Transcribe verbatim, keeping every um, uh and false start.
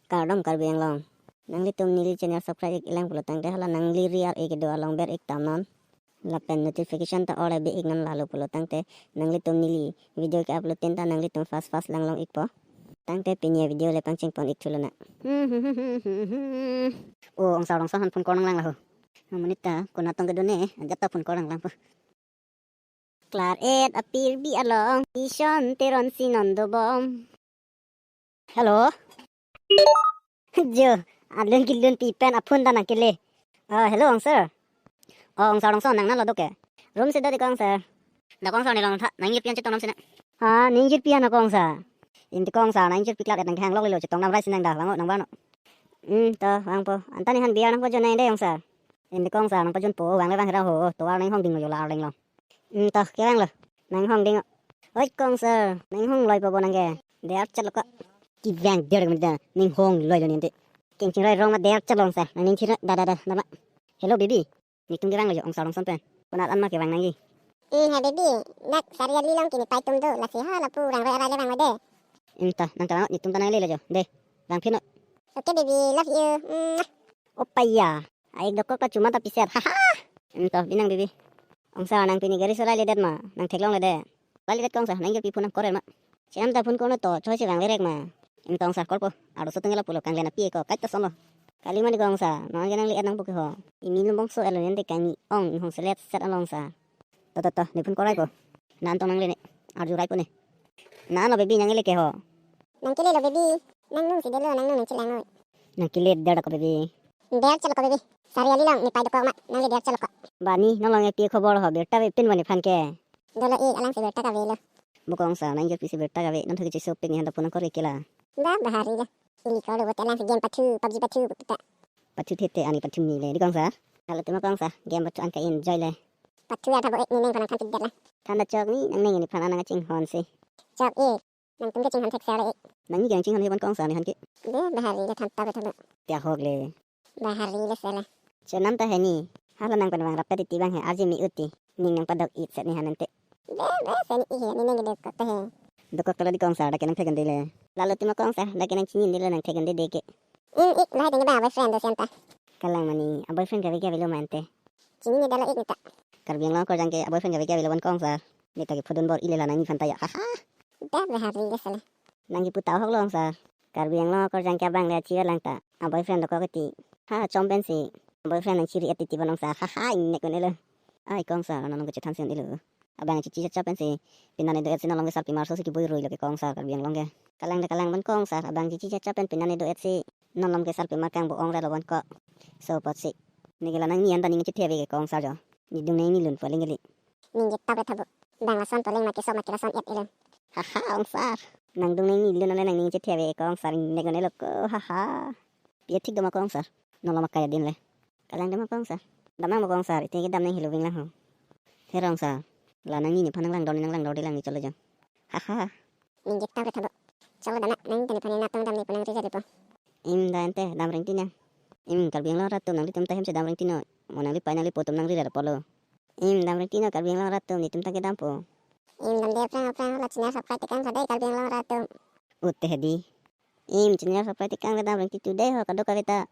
Kardom Karbi Anglong. Nanglitum neli channel subscribe ik-e lang pulo tangte hala nangli ri ar-e kedo along ber ik tamnon. Lapen notification ta all abi iknon, lalo pulo tangte nanglitum neli video ke-upload tin ta nanglitum fast fast langlong ikpo. Tangte pini avideo le pangcheng pon ik thulo na. O, ongsar Rongson aphan phone call nanglang laho. Amonit ta konat tong kedo ne, ajat ta phone call nanglangpo. Klar-et apirbi along, Ison Teronsi non dobom. Hello. Jo, alun kilun pi pen aphone ta nangkele. Ah, hello, ongsar. O, ongsar Rongson, nang nalo do ke? Room si do dei ko ongsar. Dak ongsar ne longtha, nang-ingjirpi an chetong nam sina. Ha, ne-ingjirpi an ko ongsar? Ante ko ongsar, nang-ingjirpi klar-et nang kehang lok lelo, chetong nam rai sinang da, vang-o, nang vang-o. Hmm, to, vangpo. Anta nephan beer nangpajon nang dei ongsar. Ante ko ongsar, nangpajonpo, vang le vang hera ho, tovar nanghong dinglo jo la arleng long. Hmm, to, kevanglo. Nanghong ding-o. Oi ko ongsar, nanghong loipo bo nang ke. Der chetlo ko. Kevang der ke meda, nanghong loilo ne ante. Kengching roi rong ma der chetlo ongsar, nang ning thir da da da da ma. Hello baby. Netum kevanglo jo ongsar Rongson pen. Konat an ma kevang nangji? Hmm, he baby, dak Sariali along kini pai atum do, lasi ha lapu rang roi arai le vang dei. Hmm, to, nang ta vang-o, netum ta nanglelo jo. Dei, vang phin-o. Okay baby, love you. Mwah. Opaiya. Ai dokok ta chuma ta piser. Haha. Hmm, to, binang baby. Ongsar, nang pini gari solai ledet ma? Nang theklong ledet. Solai ledet ko ongsar, nang-ingjirpi phone nang call ma. Chenam ta phone call no to, choi si vang le rek ma. Hmm, to ongsar, call po. Aro so tengela pulo, kanglen api ko, kaita sonlo. Kali mani ko ongsar, non ke nangli-et nangpo ke ho. Imi lumbong so elo nende kami ong, inghong selet set along sa. To, to, to, ne phone call rai ko. Nan tong nangle ne. Arju raipo ne. Nan lo baby, nangle ke ho. Nangkelelo baby. Nangnung si dolo, nangnung nangchelang noi. Nangkele der da ko baby. Der chetlo ko baby. Sariali along ne pai dokok ma, nangle der chetlo ko. Bani, nang long epi khobor ho, birta ave pin bani phan ke. Dolo ik, alang si birta kavelo. Bo ko ongsar, nang-ingjirpi si birta kave, non thoke cheso pik ne han ta phone nang call ke la. Ba, bahari la. Ili call bo te alang si game pathu, PUBG pathu, puta. Pathu thete ani pathu ni le, dei ko ongsar. Lalo tema ko ongsar, game pathu an ka-enjoy le. Pathu atha bo ek ne neng phan nang than pik det la. Than da chok ni, nang neng nephan an nang chinghon si. Chok ik. Nangtum ke chinghon thek sele ik. Nangli ke nang chinghon he bon ko ongsar nephan ke. Be, bahari le than ta be than. Te ahok le. Bahari le sele. Chenam ta heni. Hala nang pen vang rap ta titi bang he, arje mi uti. Ning nangpadok ik set nephan ante. Be, be, seni ik he, ne neng ke dokok ta he. Dokok ta lo dei ko ongsar, dak ke nang thek un dei le. Lalo tema ko ongsar, dak ke nang chini un dei le, nang thek un dei dei ke. Hmm, ik, lahai tengke ba boyfriend do sian ta. Kalang mani, a boyfriend kave kavelo ma ante. Chini ne dolo ik ne ta. Karbi Anglong akorjang ke a boyfriend kave kavelo bon ko ongsar. Ne ta ke phodun bor-i le la nangniphan ta ya. Haha. Be, bahari le sele. Nang kipu ta ahok lo ongsar. Karbi Anglong akorjang ke abang le achiver lang ta. A boyfriend dokok ti. Ha, chom pensi. A boyfriend nang chiri-et titi bon ongsar. Haha, ingnek un-elo. Ai ko ongsar, non ke chethan si un-elo. Abang chichi chacha pensi. Pini ne do-et si non along ke sarpimar so si keboi roi lo ke ko ongsar Karbi Anglong ke. Kalang de kalang bon ko ongsar. Abang chichi chacha pen pini ne do-et si non along ke sarpimar kangbo ong relo bon ko. So apotsi. Ne ke la nangni an ta ning chethe ave ke ko ongsar jo. Nedung neng nelun po aling kali. Ning ke tap le tha bo. Bang lason po aling ma keso ma kelason et elo. Haha, ongsar. Nangdung neng nelun ale nangning chethe ave ko ongsar, ingnek un-elo ko, haha. Pi athik do ma ko ongsar. Non lo ma kai adin le. Kalang do ma ko ongsar. Dam nang ma ko ongsar, ite ke dam nang helo ving lang ho. He ra ongsar. La nangni nephan nang langdor, nang langdor dei lang ne cholo jo. Haha. Ning ke tap le tha bo. Cholo dam nang, nang tene pani natong dam ne panang rija depo. Im da ante, dam reng ti nang. Im Karbi Anglong arat atum, nanglitum ta hem si dam reng ti non. Mo nanglipei nanglipo atum nang rira polo. Im dam reng ti non Karbi Anglong arat atum, netum ta kedampo. Im dam de aphrang aphrang, la channel subscribe tekang tha dei Karbi Anglong arat atum. Ut te hedi. Im channel subscribe tekang le dam reng ti tu dei ho kadokave ta.